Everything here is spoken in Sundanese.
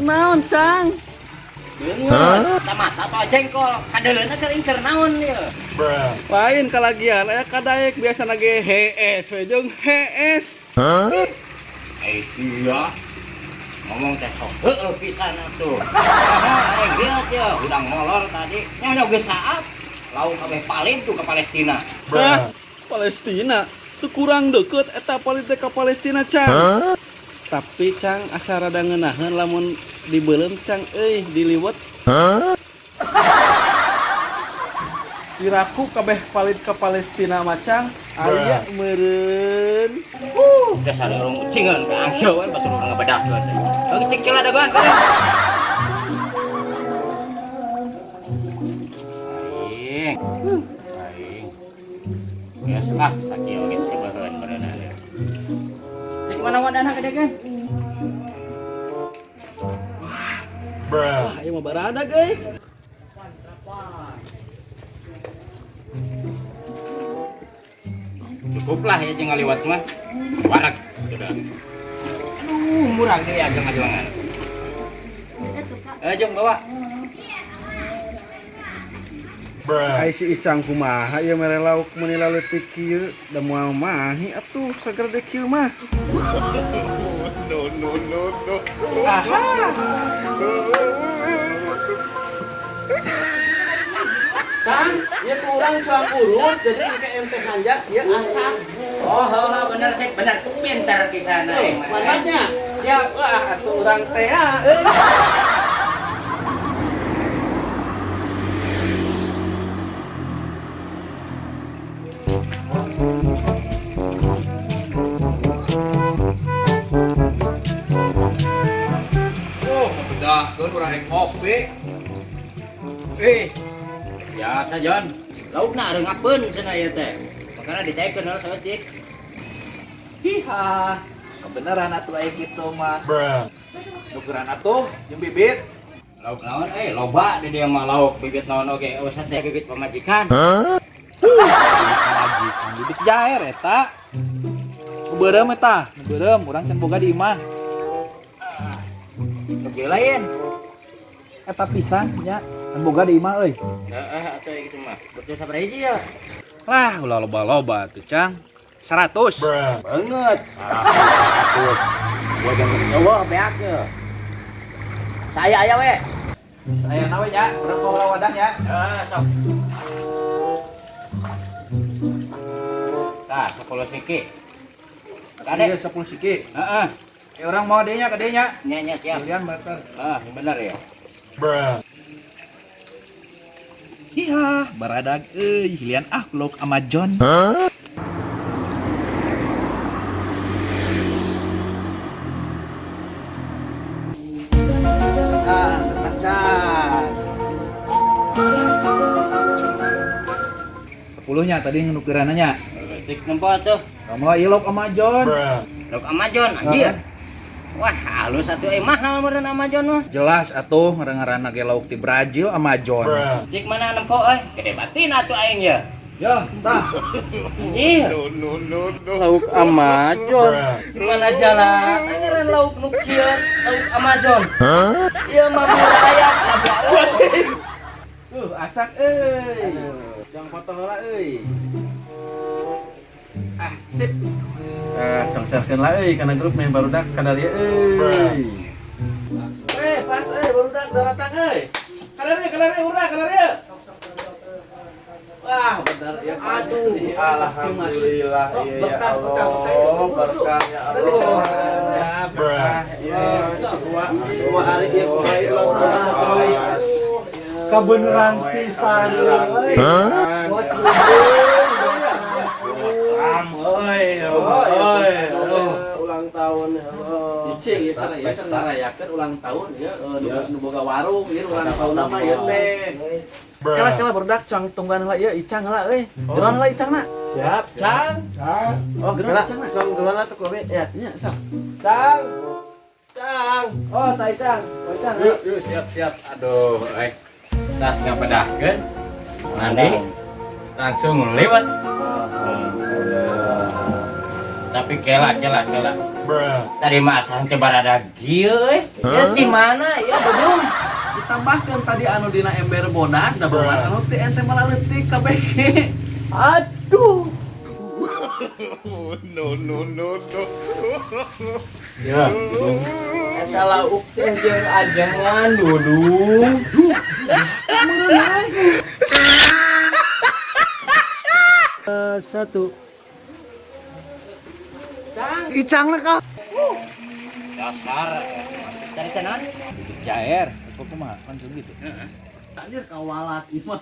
Naon, Cang? Beungeut, mata atau jengkol, kadeuleuna keur incer naon ieu. Lain kalagian aya kadaek biasa ge HS we jeung HS. Eh sia. Ngomong teh sok heueuh pisan atuh. Aing lihat ya, udang molor tadi. Nya geus saat. Lauk kabeh palid tuh ke Palestina. Hah? Palestina? Tuh kurang deket eta palid teh ka Palestina, Cang. Tapi Cang asa rada ngeunaheun lamun dibeuleum Cang euy diliwet. Piraku kabeh palid ka Palestina mah Cang aya meureun. Dasar urang ucingan ka angso we batur urang ngabedahkeun teh. Bagi cik celah dagoan kare. Aing. Aing. Geus ah sakieu geus seubeuheun bereuna. Cik mana wadana gede kan? Wah, ieu mah baradag euy. Cukup lah ya jeung ngaliwat mah. Warak sudah. Aduh, murah deui ya jeung ngajuangan. Eh, jom bawa. Ai si Icang kumaha ieu mere lauk meuni laleutik kieu da moal mahi atuh sagede kieu mah. No, no, no, no. Cang, ieu ku urang cuang urus jadi engke ente hanjak ieu asak. Oh, oh, bener sih, bener. Pinter pisan aing mah. Mantapnya. Siap. Wah, atuh urang teh euy. Oh, bedahkeun urang rek ngopi. Eh, biasa Jon. Laukna reungapeun cenah ieu teh. Makana ditaekeun heula saeutik. Hiha. Kebenaran atuh aya kitu mah. Nukeran atuh jeung bibit. Lauk naon eh loba di dieu mah lauk bibit naon oge. Eueuh teh bibit pamajikan. Pamajikan bibit jair eta. Nu beureum eta, nu beureum urang can boga di imah. Oge lain. Eta pisan nya, can boga di imah euy. Heeh, atuh kitu mah. Betul sabaraha hiji ya? Lah, ulah loba-loba tuh, Cang. 100. Banget. 100. Gua jangan eueuh beak ye. Saya aya we. Saya nawe nya, urang bawa wadah nya. Heeh, sok. Tah, 10 siki. Kade. Iya, 10 siki. Heeh. Eh, urang mau adenya ka nya. Nya nya siap. Kalian barter. Ah, bener ya. Hiha, baradag euy, hilian ah lauk Amazon. Cang, ketan cang. 10-nya tadi nukerananya. Cik nempo tuh. Kamu ieu lauk Amazon. Lauk Amazon anjir. Wah, halus atuh mahal meureun Amazon mah. Jelas atuh ngaran-ngaranna ge lauk ti Brazil Amazon. Cik mana nempo euy? Gede batin atuh aing ya. Yo, tah. Anjir. Lauk Amazon. Mana jalan? Ngaran lauk nu kieu, lauk Amazon. Ieu mah murah aya sablak. Asak euy. Jangan foto heula euy. Ah, sip. Cong share-keun lah euy kana grup meh barudak kadaria euy. Pas euy barudak daratang euy. Kadaria kadaria barudak kadaria. Wah, bener ya. Aduh, alhamdulillah iya ya Allah, berkah ya Allah. Berkah ya semua hari dia kumaha ulang tahun. Kebenaran pisan euy. Bos Ulang tahun ya Allah. Icing ieu teh ya ngarayakeun ulang tahun ya nu boga warung ieu ulang tahun mah ieu teh. Kela-kela barudak cang tungguan heula ieu Icang heula euy. Geroan heula Icangna. Siap, Cang. Cang. Oh, geroan Icangna. Cang geroan atuh kowe ya. Nya, sok. Cang. Cang. Oh, tai Cang. Oh, Cang. Yuk, yuk siap siap. Aduh, Tas ngabedahkeun. Mandi. Langsung lewat. Tapi kela kela kela. Tadi mah asa henteu barada kieu euy. Ya di mana ya, Dudung? Ditambahkan tadi anu dina ember bodas da bodas anu ti ente malah leutik kabeh ge. Aduh. No, no, no, no. Ya, Dudung. Eta lauk teh jeung ajengan, Dudung. Satu. Icang lah kau. Dasar. Tadi teh naon? Jair, apa kumaha kan gitu. Anjir kawalat ieu mah.